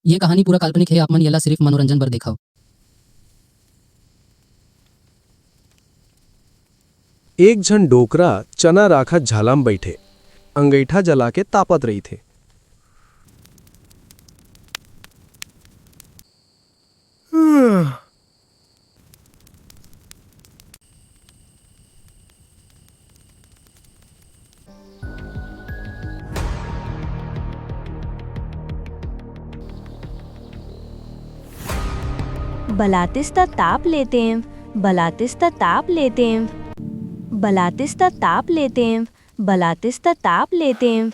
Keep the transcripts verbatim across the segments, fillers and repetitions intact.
ये कहानी पूरा काल्पनिक हे, आप मन येला सिरिफ मनोरंजन बर देखव। एक झन डोकरा चना राखत झाला म बइठे, अंगइठा जला के तापत रहिथे। बलातिस त ताप लेतेंव, बलातिस त ताप लेतेंव, बलातिस त ताप लेतेंव, बलातिस त ताप लेतेंव।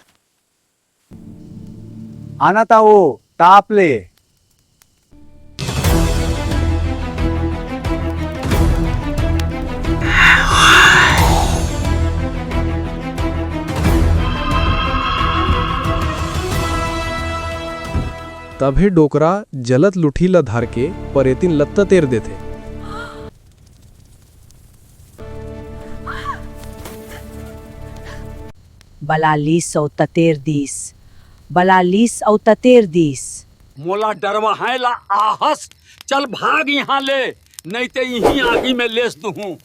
आना त ओ ताप ले। तभे डोकरा जलत लुठी ल धर के परेतिन ल ततेर देथे। बला लीस अउ ततेर दीस, बला लीस अउ ततेर दीस। मोला डरवाहय ला आहस, चल भाग इहाँ ले, नइ ते इहीं आगी में लेस दुहूँ।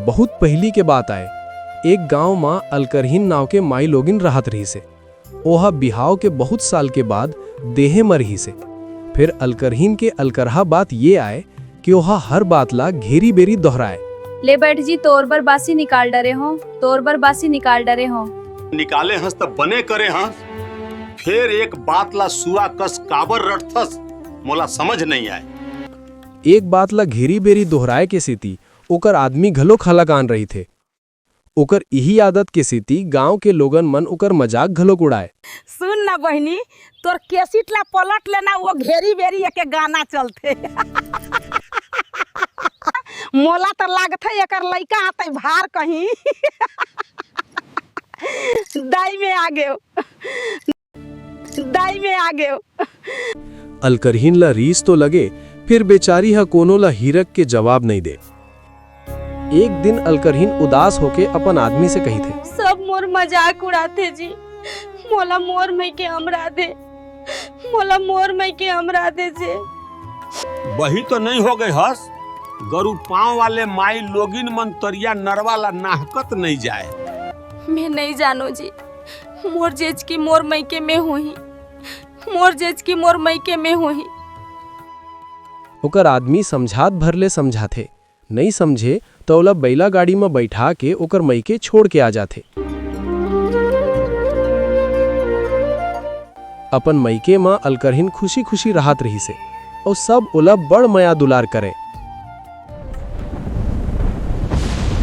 बहुत पहिली के बात आय, एक गांव म अलकरहीन नाव के माई लोगिन रहत रहिसे। ओहा बिहाव के बहुत साल के बाद देहे म रिहिसे। फेर अलकरहीन के अलकरहा बात ये आय कि ओहा हर बात ला घेरी-बेरी दोहराय। ले बैठ जी, तोर बर बासी निकाल डरे हों, तोर बर बासी निकाल डरे हों। निकाले हस त बने करे हस, फेर एक बात ला सुआ कस काबर रटथस, मोला समझ नइ आय। एक बात ला घेरी-बेरी दोहराय के सेती ओकर आदमी घलोक हलाकान रहिथे। ओकर इही आदत के सेती गांव के लोगन मन ओकर मजाक घलोक उड़ाय। सुन ना बहिनी, तोर केसिट ला पलट लेना, वो घेरी बेरी एके गाना चलथे। मोला त लागथे एकर लइका आतय भार कहीं। दाई में आ गेव। दाई में आ गेव। अलकरहीन ला रीस तो लगे, फिर बेचारी ह कोनो ला हिरक के जवाब नइ दे। एक दिन अलकरहीन उदास होके अपन आदमी से कहिथे, सब मोर मजाक उड़ाथे जी, मोला मोर मइके अमरा दे, मोला मोर मइके अमरा दे जे। बही तो नइ हो गे हस, गरु पांव वाले माई लोगिन मन तरिया नरवा ला नाहकत नइ जाय। मैं नइ जानों जी, मोर जेजकी मोर मइके में होही, मोर जेजकी मोर मइके में होही। ओकर आदमी समझात भर ले समझाथे, नइ समझे त ओला बइला गाड़ी म बइठा के ओकर मइके छोड़ के आ जाथे। अपन मइके म अलकरहीन खुशी-खुशी रहत रिहिसे, अउ सब ओला बड़ मया दुलार करय।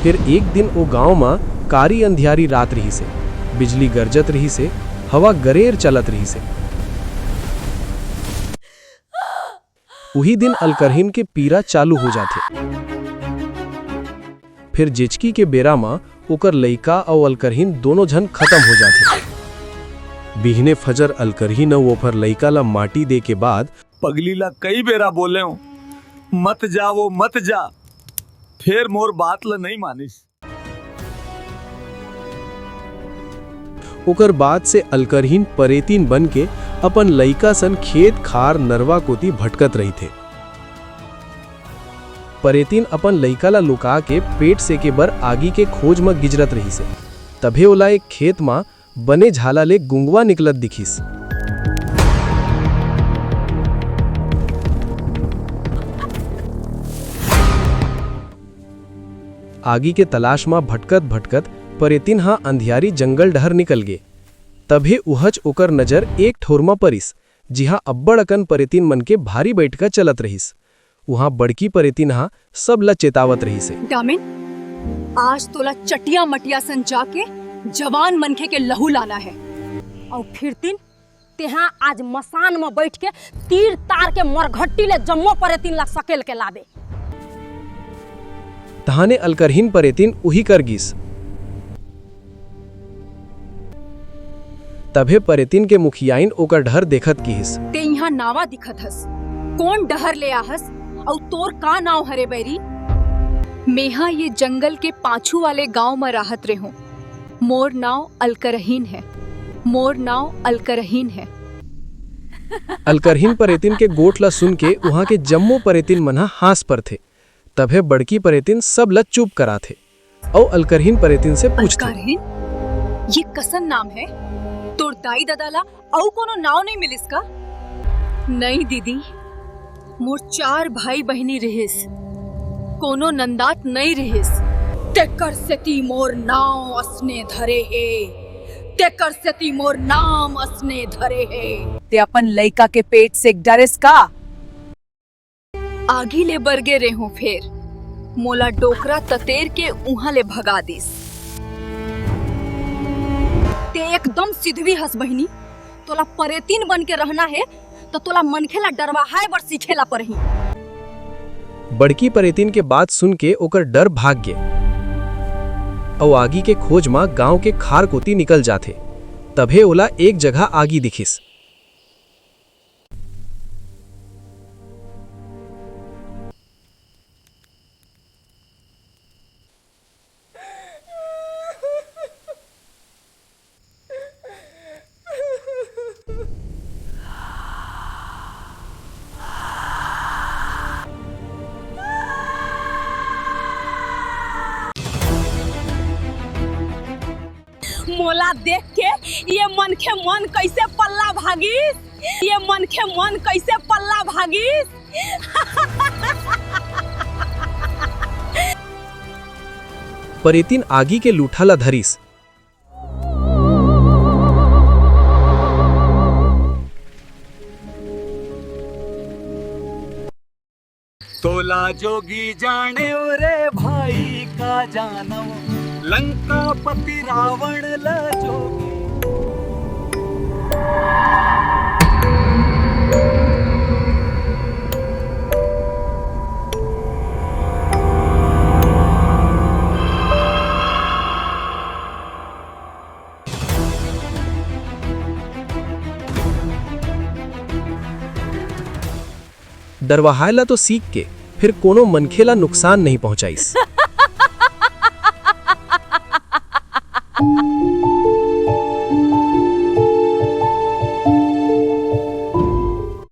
फेर एक दिन ओ गांव म कारी अंधियारी रात रिहिसे, बिजली गरजत रिहिसे, हवा गरेर चलत रिहिसे। उही दिन अलकरहीन के पीरा चालू हो जाथे। फेर जेचकी के बेरा म ओकर लइका अउ अलकरहीन दोनों झन खतम हो जाथे। बिहने फजर अलकरहीन अउ ओफर लइका ल माटी दे के बाद पगली ला कई बेरा बोलेंव, "मत जा वो, मत जा," फेर मोर बात ला नइ मानिस। ओकर बाद से अलकरहीन परेतीन बन के अपन लइका सन खेत खार नरवा कोती भटकत रहिथे। परेतीन अपन लइका ला लुका के पेट सेके बर आगी के खोज म गिजरत रहिसे। तभे ओला एक खेत म बने झाला ले गुंगवा निकलत दिखिस। आगी के तलाश म भटकत-भटकत परेतिन ह अंधियारी जंगल डहर निकल गे। तभे उहच ओकर नजर एक ठउर म परिस, जिहां अब्बड़ अकन परेतिन मन के भारी बइठका चलत रहिस। उहां बड़की परेतिन ह सब ल चेतावत रहिसे। डामिन, आज तोला चटिया मटिया सन जाके जवान मनखे के लहू लाना हे। अउ फिरतिन, तेहा आज मसान म बइठ के तीर तार के मरघट्टी ले जम्मो परेतिन ला सकेल के लाबे। तहाने अलकरहीन परेतिन उही कर गिस। तभे परेतिन के मुखियाइन ओकर डहर देखत किहिस। ते इहां नावा दिखत हस, कोन डहर ले आहस, अउ तोर का नाव हरे बैरी? मेहा ये जंगल के पाछू वाले गांव म राहत रेहों। मोर नाव अलकरहीन हे। मोर नाव अलकरहीन हे। अलकरहीन परेतिन के गोठ ला सुन के उहाँ के जम्मो परेतिन मन ह हाँस परथे। तभे बड़की परेतिन सब ला चुप कराथे अउ अलकरहीन परेतिन से पूछथे। अलकरहीन, ये कसन नाम हे? तोर दाई ददा ला अउ कोनो नाव नइ मिलिस का? नइ दीदी, मोर चार भाई बहिनी रिहिस, कोनो नंदात नइ रिहिस। तेकर सेती मोर नाव असने धरे हे, तेकर सेती मोर नाम असने धरे हे। ते अपन लइका के पेट से डरेस का? आगी ले बर गे रेहों फेर, मोला डोकरा ततेर के उहाँ ले भगा दिस। ते एकदम सिधवी हस बहिनी, तोला परेतिन बन के रहना हे, त तोला मनखे ला डरवाहाय बर सीखे ला परही। बड़की परेतिन के बात सुन के ओकर डर भाग गे, अउ आगी के खोज म गांव के खार कोती निकल जाथे। तभे ओला एक जगह आगी दिखिस। मोला देख के ये मनखे मन कइसे पल्ला भागिस, ये मनखे मन कइसे पल्ला भागिस। परेतिन आगी के लूठा ला धरिस। तोला जोगी जाने रे भाई, का जानव लंकापति रावण ला जोगी। डरवाहाय ला तो सीख के, फिर कोनो मनखे ला नुकसान नहीं पहुंचाइस।